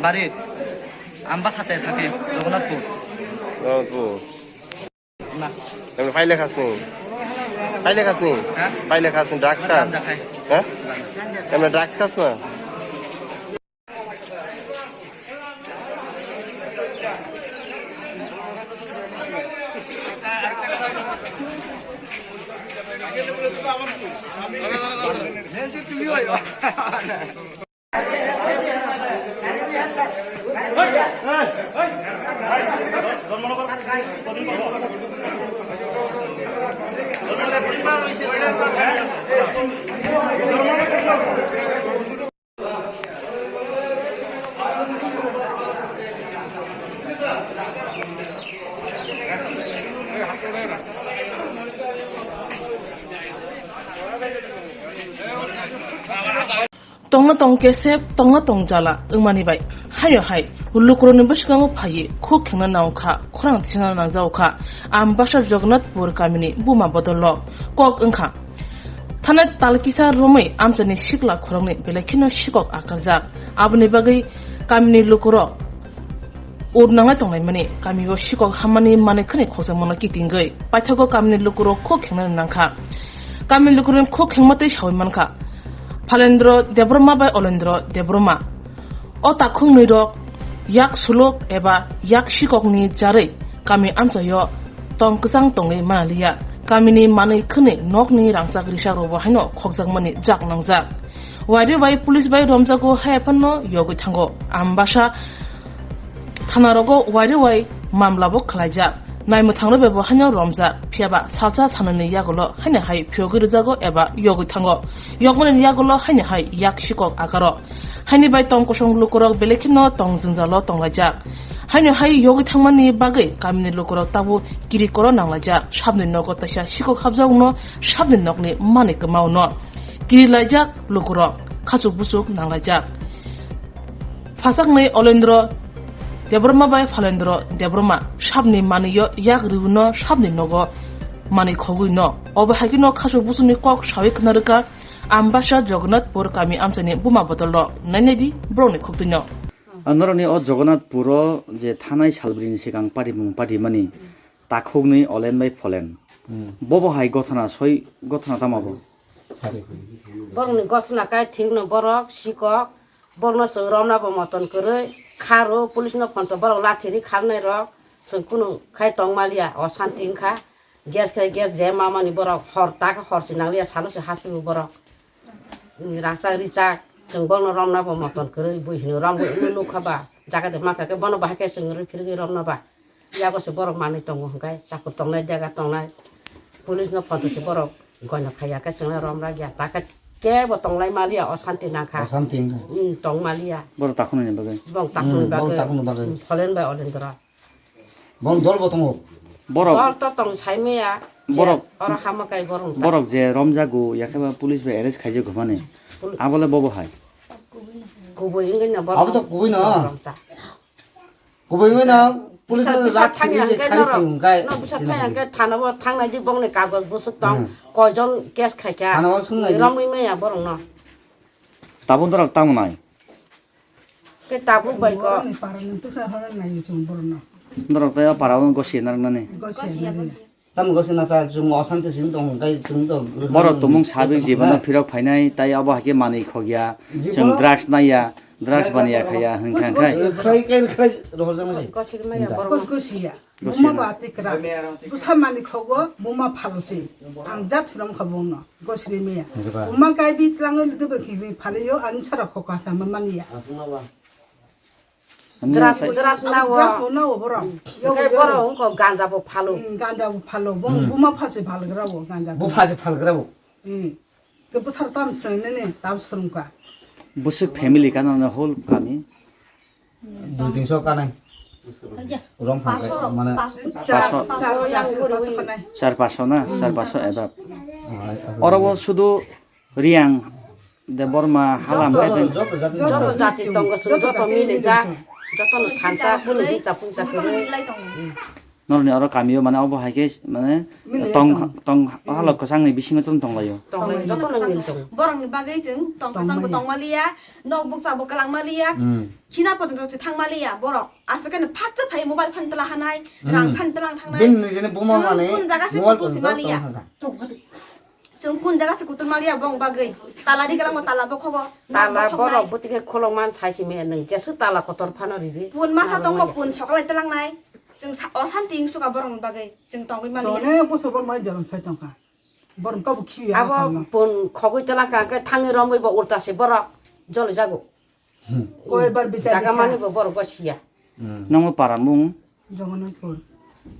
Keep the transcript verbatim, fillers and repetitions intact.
বাড়িত। আমি বাসাতে থাকি, জগন্নাথপুর। জগন্নাথপুর। না। এমনি পাইলে খাস নি? পাইলে খাস নি? হ্যাঁ? পাইলে খাস নি? ড্রাগস খাস? গাঞ্জা খাই। হ্যাঁ? এমনি ড্রাগস খাস না? Tongna tong kesep, tongna tong jala wngmani bai haino hai lukurokni bwskango phaiwi khuk khengna nangkha, khorang tisana nangjaokha. Ambasa Jagannathpur kamini buma bodollo kok wngkha. Thana talkisa romwi amchaini sikla khoroknwi belai kheno sikok akarjak. Aboni bagwi kamini lukurok ur nanglai tonglaimani, kamio sikok hammani manwi khwnwi khokjakmano kitingwi paithago kamini lukurok khuk khengnani nangkha. Kamini lukurok khuk khengma tei sawi mankha Phalendra Debbarma bai Olendra Debbarma. O takhuknwi rok yak suluk eba yak sikokni jarwi kami amchaio tong kwchang tongwi manaliya. Kamini manwi khwnwi nokni rangchak risakrokbo haino khokjakmani jak nangjak. Wairwi wai police bai romjago, hai phano yogwi thango. Ambasa thana rogo wairwi wai mamla bo khlaijak. Naimwthang rok bai bo haino romjak, phiya ba salsa sanani yagulo haino hai phiyogwi rwjago eba yogwi thango. Yokmani yagulo haino hai yak sikok akaro. Haini bai tong kosong lukurok belai kheno tong jwngjalo tonglaijak. Haino hai yogwi thangmani bagwi kamini lukurok tabuk kiri koro nanglaijak. Sabni nogo taisa sikok hapjakno, sabni nokni manwi kwmaono kiri laijak lukurok, khachuk buchuk nanglaijak. Phasaknwi Olendro Debbarma bai Phalendro Debbarma sabni manwio yak rwino, sabni nogo manwi khogwino. Obo hai kheno khachuk buchukni kok sawi khna rwkha Ambasa Jagannathpur kami amchaini buma bodolrok. Nainai di borokni khuktwino. Norokni o Jagannathpuro je thanai salbrini swkang patimung patimani, takhuknwi Olen bai Pholen. Hmm. Bobo hai gothana soi, gothana tamo bo? Sari. Borokni gothana khe thikno borok sikok, borokno chwng romna bo moton kwrwi kharo, police no phone to borok lathi ri kharnai rok, chwng kunu khai tongmaliya, osanti wngkha. Gas khai gas je mamani borok hor tak hor si nangliya, salo se hapsibo borok. Rangchak richak, chwng borokno romna bo moton kwrwi, bui hino romwi wnwi nukha ba, jaga de mankha khe bono bahai khe chwng rwi phirigwi romna ba. Yago se borok manwi tongo hwnkhe, chakur tongnai, dega tongnai, police no phone to se borok goino phaiya khe chwngno romlak ya, ta khe kebo tonglai maliya, osanti nangkha. Osanti wngkha. Hmm, tong maliya. Borok takhunani bagwi. Bong takhunani bagwi. Hmm, bong takhunani bagwi. Hmm, Pholen bai Olendra. Bong dol bo tongo. Borok. Dol to tong sai maya. Borok. Oro hama kai borok ta. Borok je romjago, yakhe ba police bai arrest khaijak hwnmani. Pol- Abole bobo hai. Kubui wngwi no borok. Abo to kubui no. Borok ta. Kubui wngwi no, police no rak thangwi je khari thangwi hwnkhai. No, bisa thangya hwnkhe thana bo thangnai di, bongni kagoj bwswk tong, hmm, koijon case khaikha. Thana o swngnai di. Romwi maya borokno. Tabuk norok tamo nai? Khe tabuk bai ko. Borokni para ni tukha hora nai chwng borokno. Norok tei o para o gosi narwknani? Gosi narwknani. Tamo gosi nasa chwng osanti sing tong, tei chwng to. Borok tumung sabik jibon no phirok phainai, tai abo hai khe manwi khokya, chwng drugs naiya, drugs baniya khaya hwnkha khai. Khrai khai khai rohorjaknai. Gosi maya borok. Kos gosi ya. Gosi buma na. Ba tikra. Busa manwi khogo, buma phalo se. Ang jat hirom kha bongno. Gosi maya. Buma kai bi tlango de ba ki phale yo, ang sara khokha ta ma manya. Drugs, drugs nawo. Drugs bo nawo borok. Yo, yo. Borok wngkha ganja bo phalo. Hmm, ganja bo phalo. Bo, hmm, buma phase phalgra bo ganja. Bo phase phalgra bo. Hmm. Ke bwsar tam sreng nene, tam srengka. Bwswk family kana na whole kami? Dui tinso kanai. Rong phang khe, mane, paso, paso, paso yang gurui. Char paso na, char paso ebab. Oro o sudu Riang, Debbarma, Halam, joto, khe joto jati tongo, joto mili ja, joto no thansa, kunu hinsa phungsa kwrwi. Norni oro kamio mane obo hai khe mane tong, tong halok kwchangni bisingo tong tonglaio. Tonglaio, joto no mili tongo. Borokni bagwi chwng tong kwchangbo tongmaliya, nok bukchabo kwlangmaliya, khina pojonto se thangmaliya borok. Aswk khe no phatsa phai mobile phan twla hanai, rang phan twlang thangnai. Bini nijeni buma mane kun jaga se mobile kutu si maliya. Chwng kun jaga se kutur maliya bong bagwi. Tala ri galang tala bokhogo. Tala borok bwtwi khe kholong man sai simi nwng kesu tala kotor phano ridi. Pun masa tongo pun sokalai twlangnai. Chwng osanti wngsuka borok ni bagwi. Chwng tongwi maliya. Chone buso bor mai jalan phai tongkha. Borok tobo khibi. Abo pun khogwi twlangkha khe thangwi romwi bo ulta se borok joli jago. Koi bar bichar. Jaga mani bo borok bo siya. Namo paramung. Jagannathpur.